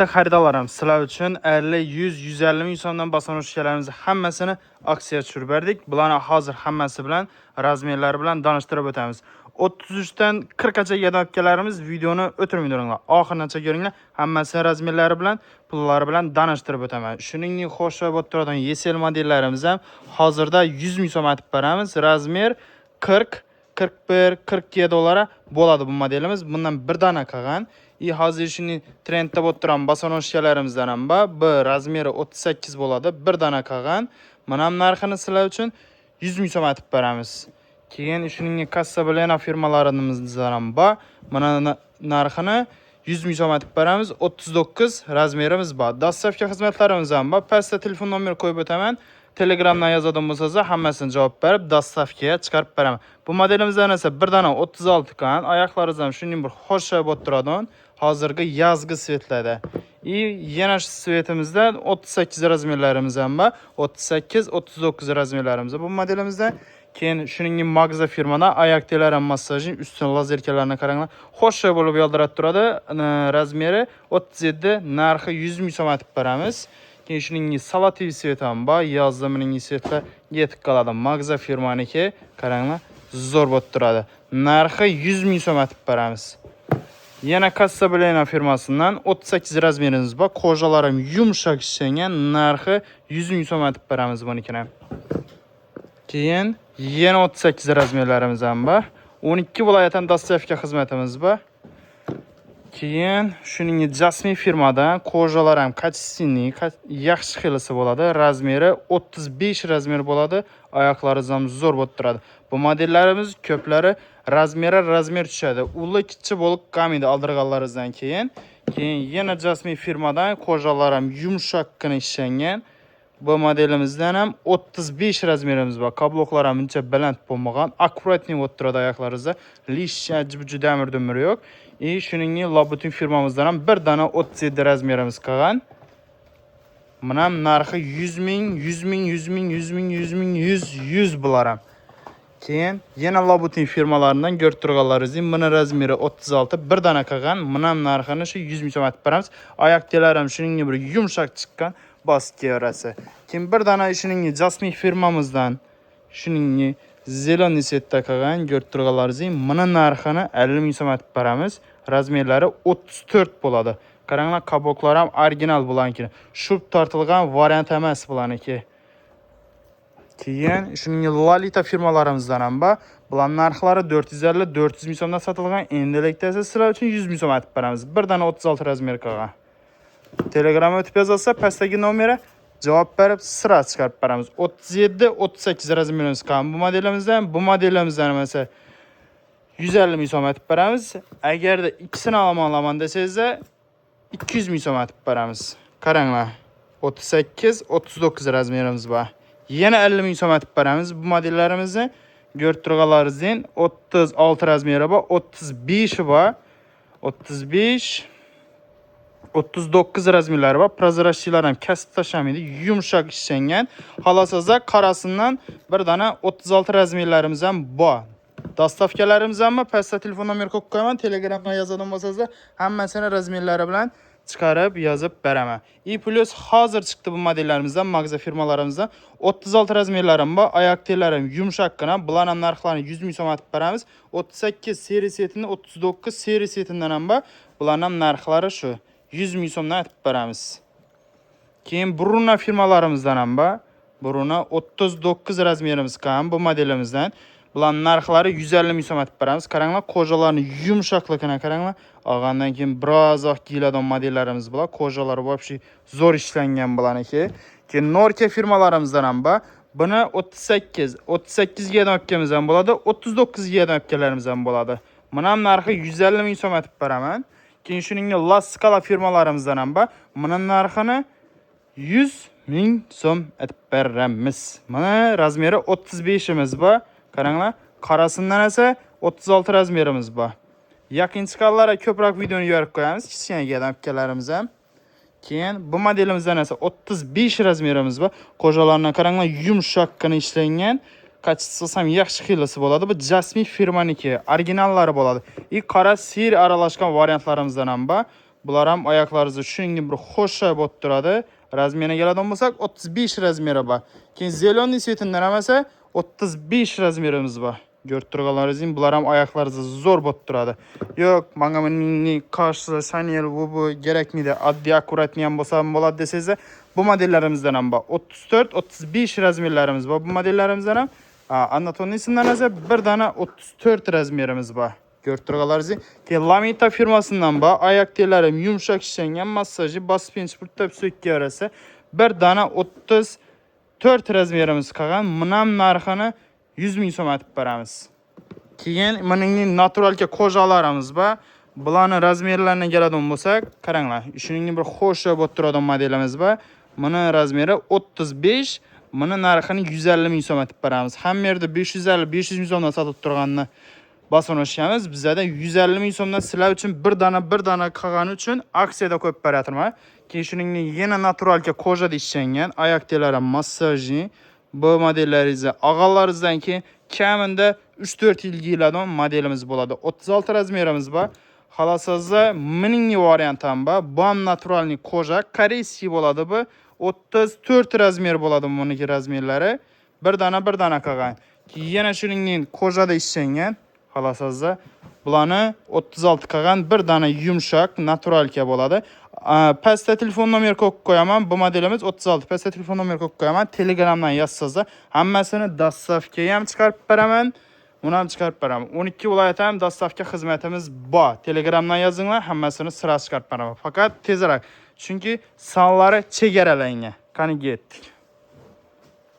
Xaridorlarim, sizlar uchun 50, 100, 150 ming so'mdan bosonojkalarimizni hammasini aksiya tushirib berdik. Bularni hozir hammasi bilan razmerlari bilan tanishtirib o'tamiz. 33 dan 40 gacha yadabkalarimiz videoni o'tirmay turinglar. Oxirigacha ko'ringlar. Hammasi razmerlari bilan, pullari bilan tanishtirib o'taman. Shuningdek, xo'shab o'tiradigan YSL modellarimiz ham hozirda 100 ming so'm atib beramiz. Razmer 40, 41, 42 dollara bo'ladi bu modelimiz. Bundan bir dona qolgan. И hozir shuni trendda bo'lib turgan bosonojkalarimizdan ham bor. Bu razmeri 38 bo'ladi. Bir dona qolgan. Mana ham narxini sizlar uchun 100 ming so'm atib beramiz. Keyin shuningdek Casablanca firmalarimizdan ham bor. Mana narxini 100 ming so'm atib beramiz. 39 razmerimiz bor. Доставка xizmatlarimiz ham bor. Pastda telefon nomeri qo'yib o'taman. Telegramdan yozadigan bo'lsangiz, hammasini javob berib, доставка ga chiqarib beraman. Bu modelimizdan esa bir dona 36 qan, oyoqlari ham shuning bir xo'sh bo'lib turadigan hozirgi yazgi цвет larda. И yana shu цвет imizda 38 razmerlarimiz ham bor. 38, 39 razmerlarimiz bu modelimizda. Keyin shuningdek Magza firmadan oyoq ham massajning ustini lazerkalarini qaranglar. Xo'sh bo'lib yoldirab turadi. Razmeri 37, narxi 100 ming so'm atib beramiz. Keyin shuningdek салатовый цвет ham bor. Yozda buning цвет lar yetib qoladi. Magza firmaniki, qaranglar, zo'r bo'lib turadi. Narxi 100 ming so'm atib beramiz. Yana Casablanca firmasidan 38 razmerimiz bor. Кожа lar ham yumshoq ishlangan, narxi 100 ming so'm atib beramiz bunikini. Keyin yana 38 razmerlarimiz ham bor. 12 viloyatdan доставка xizmatimiz bor. Keyin shuningdek Jasmin firmadan кожа lar ham качественный, yaxshi xilisi bo'ladi. Razmeri 35 razmer bo'ladi. Oyoqlari ham zo'r bo'lib turadi. Bu modellarimiz ko'plari razmeri razmer tushadi. Uli kichik bo'lib qolmaydi oldirganlaringizdan keyin. Keyin yana Jasmin firmadan кожа lar ham yumshoqqina ishlangan. Bu modelimizdan ham 35 razmerimiz bor. Каблук lar ham uncha baland bo'lmagan. Аккуратный bo'lib turadi oyoqlaringizda. Лишний juda dumir yo'q. И shuningdek Louboutin firmamizdan ham bir dona 37 razmerimiz qolgan. Buni ham narxi 100 ming, 100 ming, 100 ming, 100 ming, 100 ming, 100, 100 bular ham. Keyin yana Louboutin firmalaridan ko'rib turganlaringizdek, buni razmeri 36, bir dona qolgan. Buni ham narxini shu 100 ming so'm aytib beramiz. Oyoq telari ham shuningdek bir yumshoq chiqqan bosib kelaverasi. Keyin bir dona shuningdek Jasmin firmamizdan shuningdek зеленый цвет da qolgan, ko'rib turganlaringizdek, buni narxini 50 ming so'm aytib beramiz. Razmerlari 34 bo'ladi. Qaranglar, каблук lar ham original bularniki. Shub tortilgan variant emas bularniki. Keyin shuningdek Lolita firmalarimizdan ham bor. Bular narxlari 450, 400 ming so'mdan sotilgan. Endilikda esa sizlar uchun 100 ming so'm aytib beramiz. Bir dona 36 razmer qolgan. Telegramga o'tib yozsa, pastdagi nomeri javob berib, sira chiqarib beramiz. 37, 38 razmerimiz qolgan bu modelimizdan. Bu modelimizdan esa 150 ming so'm aytib beramiz. Agarda ikkisini olaman olaman desangizda 200 ming so'm aytib beramiz. Qaranglar. 38, 39 razmerimiz bor. Yana 50 ming so'm aytib beramiz bu modellarimizni. Ko'rib turganlaringizdek 36 razmeri bor, 35 bor. 35, 39 razmerlari bor. Прозрачный lar ham kesib tashlamaydi, yumshoq ishlangan. Xolasizda qorasidan bir dona 36 razmerlarimiz ham bor. Доставка larimiz ham bor. Pastda telefon nomeri qo'yib qo'yaman. Telegramdan yozadigan bo'lsangiz, hammasini razmerlari bilan chiqarib yozib beraman. И плюс hozir chiqdi bu modellarimizdan, Magza firmalarimizdan 36 razmerlarim bor. Oyoq tellarim yumshoqqina. Bular ham narxlarini 100 ming so'm aytib beramiz. 38 серый цвет ini, 39 серый цвет idan ham bor. Bularning ham narxlari shu 100 ming so'mdan aytib beramiz. Keyin Bruna firmalarimizdan ham bor. Bruna 39 razmerimiz qolgan bu modelimizdan. Bularning narxlari 150 ming so'm aytib beramiz. Qaranglar, кожа larning yumshoqligini qaranglar. Olgandan keyin biroz vaqt kiyiladigan modellarimiz bular. Кожа lari вообще zo'r ishlangan bularniki. Keyin Norka firmalarimizdan ham bor. Buni 38, 38 ga olib ham bo'ladi, 39 ga olib ham bo'ladi. Buni ham narxi 150 ming so'm aytib beraman. Keyin shuningdek La Scala firmalarimizdan ham bor. Buni narxini 100 ming so'm aytib beramiz. Mana razmeri 35imiz bor. Qaranglar, qorasidan esa 36 razmerimiz bor. Yaqin chiqqanlarga ko'proq videoni yorib qo'yamiz, kichkina akalarimiz ham. Keyin bu modelimizdan esa 35 razmerimiz bor. Кожа larini qaranglar, yumshoqqina ishlangan. Качество si ham yaxshi xilisi bo'ladi. Bu Jasmin firmaniki, originallari bo'ladi. И qora sir aralashgan variantlarimizdan ham bor. Bular ham oyoqlaringizga shunga bir xo'sha bo'lib turadi. Размер iga keladigan bo'lsak, 35 размер i bor. Keyin зеленый цвет idan ham esa 35 размер imiz bor. Ko'rib turganlaringiz, bular ham oyoqlaringizga zo'r bo'lib turadi. Yo'q, menga buning qarshisi Chanel bu kerakmaydi, oddiy аккуратный ham bo'lsa ham bo'ladi desangiz, bu modellarimizdan ham bor. 34, 35 размер larimiz bor bu modellarimizdan ham. Anatonisidan esa bir dona 34 размер imiz bor. Ko'rib turganlaringiz. Keyin Lamita firmasidan bor. Oyoq terlari yumshoq ishlangan, massaji bosib pinch suyakka berasa, bir dona 34 размер imiz qolgan. Buni ham narxini 100 ming so'm aytib beramiz. Keyin buning натуралка кожа larimiz bor. Bularni размер lariga keladigan bo'lsak, qaranglar, shuning bir xo'sh bo'lib turadigan modelimiz bor. Buni размер i 35, buni narxini 150 ming so'm aytib beramiz. Hamma yerda 550, 500 ming so'mdan sotib turganini bosib. Bizada 150 ming so'mdan sizlar uchun bir dona bir dona qolgani uchun aksiyada qo'yib beryapman. Keyin shuningdek yana натуралка кожа da ishlangan oyoq terlari massajli bu modellaringizni og'alaringizdan keyin kamida 3-4 yil kiyiladigan modelimiz bo'ladi. 36 размер imiz bor. Xolasizda mini variant ham bor. Bu ham натуральный кожа, корейский bo'ladi bu. 34 размер bo'ladi buniki размер lari. Bir dona bir dona qolgan. Keyin yana shuningdek кожа da ishlangan. Xolasizda bularni 36 qolgan, bir dona yumshoq натуралка bo'ladi. Pastda telefon nomer qo'yib qo'yaman. Bu modelimiz 36. Pastda telefon nomer qo'yib qo'yaman. Telegramdan yozsangiz hammasini доставка ham chiqarib beraman. Uni ham chiqarib beraman. 12 viloyatda ham доставка xizmatimiz bor. Telegramdan yozinglar, hammasini sira chiqarib beraman. Faqat tezroq. Chunki sonlari chegaralangan. Qani ketdik.